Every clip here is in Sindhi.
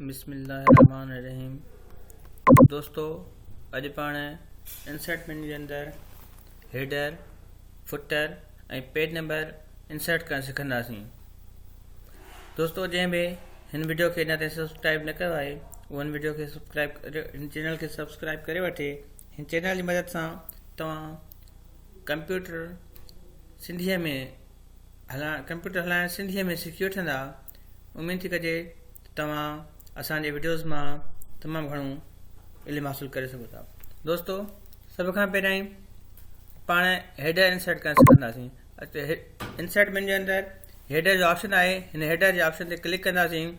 بسم الله الرحمن الرحيم دوستو اڄ پاڻ انسرٽ مينيو جي اندر header footer ۽ page number insert ڪرڻ سکنداسين. دوستو جنهن به هن وڊيو کي اڃا تائين سبسڪرائب نه ڪيو آهي اهو هن وڊيو کي سبسڪرائب هن چينل کي سبسڪرائب ڪري وٺي. هن چينل جي مدد سان توهان ڪمپيوٽر سنڌيء ۾ هلائڻ ڪمپيوٽر هلائڻ سنڌيء ۾ سکي وٺندا. اميد ٿي ڪجي ته توهان اسان جي وڊيوز مان تمام گهڻو علم حاصل ڪري سگهو ٿا. دوستو سڀ کان پهريائين پاڻ هيڊر انسرٽ ڪرڻ سکنداسين. انسرٽ مينيو جي اندر هيڊر جو آپشن آهي، هن هيڊر جي آپشن تي ڪلڪ ڪنداسين.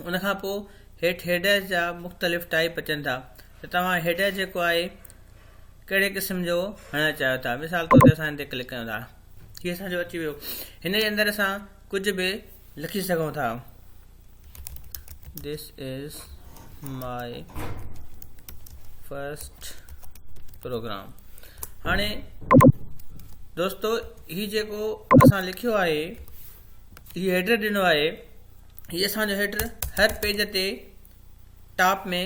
ان کان پوء هيٺ هيڊر جا مختلف ٽائپ اچن ٿا ته توهان هيڊر جيڪو آهي ڪهڙي قسم جو هڻڻ چاهيو ٿا. مثال طور تي اسان هن تي ڪلڪ ڪيون ٿا، هي اسان جو اچي ويو. هن جي اندر اسان ڪجهه به لکي سگهون ٿا. This is my first program. هاڻي دوستو هي جيڪو اسان لکيو آهي، هي هيڊر ڏنو آهي، هي اسان جو هيڊر هر پيج تي ٽاپ ۾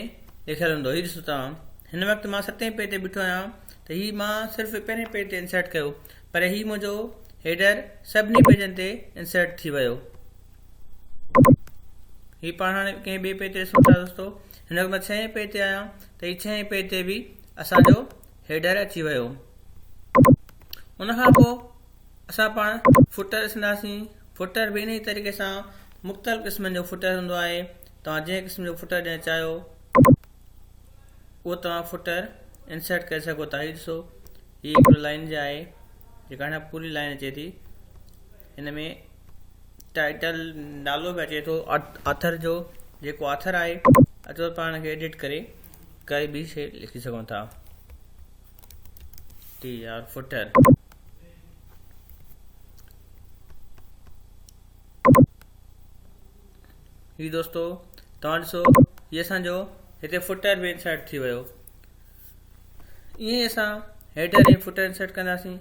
لکيل هوندو. هي ڏسو توهان هن وقت مان ستين پيج تي بيٺو آهيان ته هي مان صرف پهرين پيج تي انسرٽ ڪيو، پر هي منهنجو هيڊر سڀني پيجن تي انسرٽ ٿي ويو. هي پاڻ هاڻي ڪنهن ٻئي پيج تي ڏسون ٿا. دوستو هن وقت مان ڇهين پيج تي آهيان ته هي ڇهين پيج تي به اسان جو هيڊر اچي ويو. ان کان پوء اسان پاڻ فوٽر ڏسنداسين. فوٽر به انهي طريقي سان مختلف قسمن جو فوٽر هوندو آهي. توهان جنهن قسم جو فوٽر ڏيڻ چاهيو اهو توهان فوٽر انسرٽ ڪري سگهو ٿا. هي ڏسو هي هڪڙو لائن جي آهي جيڪا هن پوري لائن اچي ٿي. هن ۾ ٽائٽل نالو به اچي ٿو آٿر جو، جيڪو آٿر آهي. اچو پاڻ کي ايڊٽ ڪري ڪائي به شي لکي سگهون ٿا. ٽي آر فوٽر هي دوستو توهان ڏسو هي اسان جو هتي فوٽر به انسرٽ ٿي ويو. ائين اسان هيڊر ۽ فوٽر انسرٽ ڪنداسين.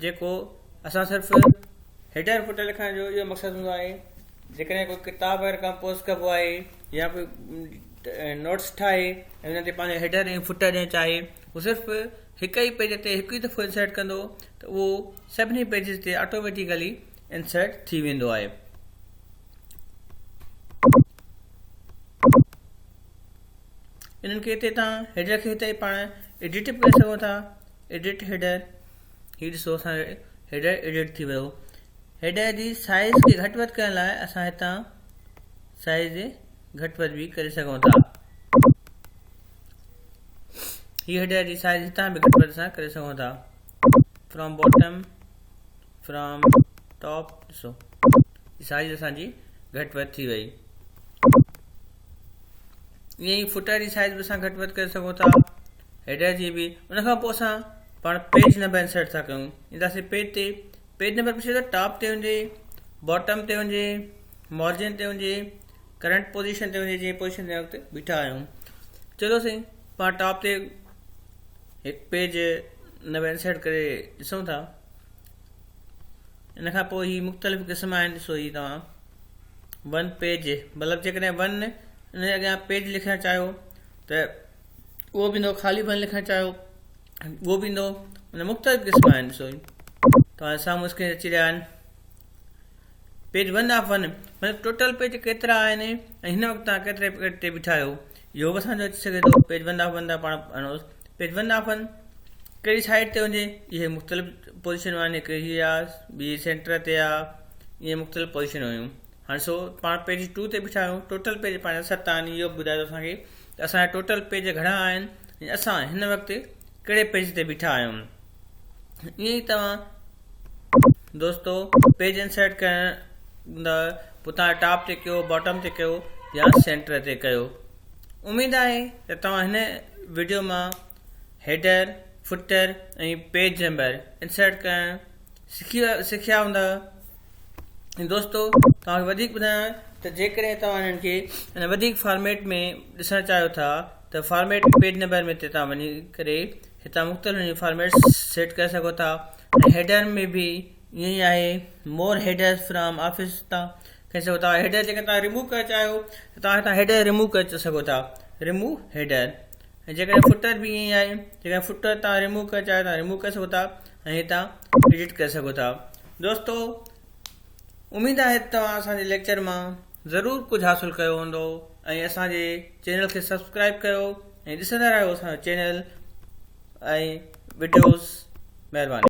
جيڪو اسان صرف هيڊر فوٽر لکڻ جو اهو مقصد هوندو آهي، جيڪڏهن ڪوئي ڪتاب وغيره ڪمپوز ڪبو آهي يا ڪوئي نوٽس ٺاهي ۽ ان تي پنهنجو هيڊر ۽ فوٽر ڏيڻ چاهي، هو صرف هڪ ئي پيج تي هڪ ئي دفعو انسرٽ ڪندو ته اهو سڀني پيجز تي آٽوميٽيڪلي انسرٽ ٿي ويندو آهي. انهن کي هتي تان هيڊر کي هتي پاڻ ايڊٽ به ڪري سگهون ٿا. ايڊٽ هيڊر، هي ڏسو اسان هيڊر ايڊٽ ٿي ويو. هيڊر جي سائز کي گهٽ وڌ ڪرڻ لاء اسان هتان سائز گهٽ وڌ به ڪري سگهون ٿا. هي هيڊر جي سائز هتان به گهٽ وڌ اسان ڪري سگهون ٿا. فرام باٽم فرام ٽاپ، ڏسو سائز اسان جي گهٽ وڌ ٿي وئي. ائين ئي فوٽر جي سائز به اسان گهٽ وڌ ڪري سگهون ٿا، هيڊر جي به. ان کان پوء اسان پاڻ پيج نمبر انسرٽ ٿا ڪيون. اينداسين پيج تي، پيج نمبر پڇي ٿو ٽاپ تي هجي، باٽم تي هجي، مارجن تي هجي، ڪرنٽ پوزيشن تي هجي، جنهن پوزيشن تي وقت بيٺا آهيون. چلو سائين پاڻ ٽاپ تي هڪ پيج نمبر انسرٽ ڪري ڏسون ٿا. ان کان پوء هي مختلف قسم آهن. ڏسو هي توهان ون پيج، مطلب جيڪڏهن ون ان جي اڳيان پيج لکڻ چاهيو ته اهو به ايندو، خالي ون لکڻ چاهيو اهو به ايندو. ان مختلف قسم آهن. ڏسو توهان سامهون اسڪرين اچي رهيا آهن. پيج ون آف ون مطلب ٽوٽل پيج ڪيترا آهن ۽ هن وقت توهان ڪيتري پيج تي بيٺا آهيو، اهو به اسانجو اچي سگهي ٿو. پيج ون آف ون تان پاڻ هڻوس پيج ون آف ون ڪهڙي سائيڊ تي هجي، اهي مختلف پوزيشنون آهن. هڪ هي آهي، ٻي سينٽر تي آهي، ائين مختلف پوزيشن هيون. هاڻي سو پاڻ پيج 2 تي بيٺا آهيون. ٽوٽل پيج پنهنجا 7 آهن. اهو به ٻڌايو اسانکي ته اسانجا ٽوٽل پيج گهڻا آهن ۽ اسان هن وقت ڪهڙي پيج تي بيٺا آهيون. ائين ئي توهان دوستو پيج انسرٽ ڪرڻ پوء توهان ٽاپ تي ڪيو، باٽم تي ڪيو يا سينٽر تي ڪيو. اميد آهي ته توهان هن وڊيو مان header, footer ۽ page number insert ڪرڻ سکيا هوندا. ۽ دوستو توهان کي وڌيڪ ٻڌايان ته جيڪڏهن توهان انهن کي ان وڌيڪ فارميٽ ۾ ڏسڻ چاهيو ٿا ته فارميٽ پيج نمبر ۾ تي توهان وڃي ڪري هتان مختلف فارميٽس سيٽ ڪري سگهو ٿا. ۽ هيڊر ۾ به ائين ئي آهي، مور هيڊرز فرام آفيس تان کڻي سگهو ٿا. هيڊر جيڪڏهن توهان ريموو ڪرڻ چاهيو ته توهان هتان هيڊر ريموو ڪري سگهو ٿا، ريموو هيڊر. ۽ جيڪڏهن فوٽر به ائين ئي آهي، جيڪڏهن فوٽر توهان ريموو ڪرڻ چاهيو ته ريموو ڪري سگهو ٿا ۽ هتان ايڊٽ ڪري سگهو ٿا. دوستو اميد آهي ته توهان اسان جي ليڪچر مان ضرور ڪجهه حاصل ڪيو هوندو ۽ اسان جي چينل کي سبسڪرائب ڪيو ۽ ڏسندا رهو اسان جو چينل ۽ وڊيوز. مهرباني.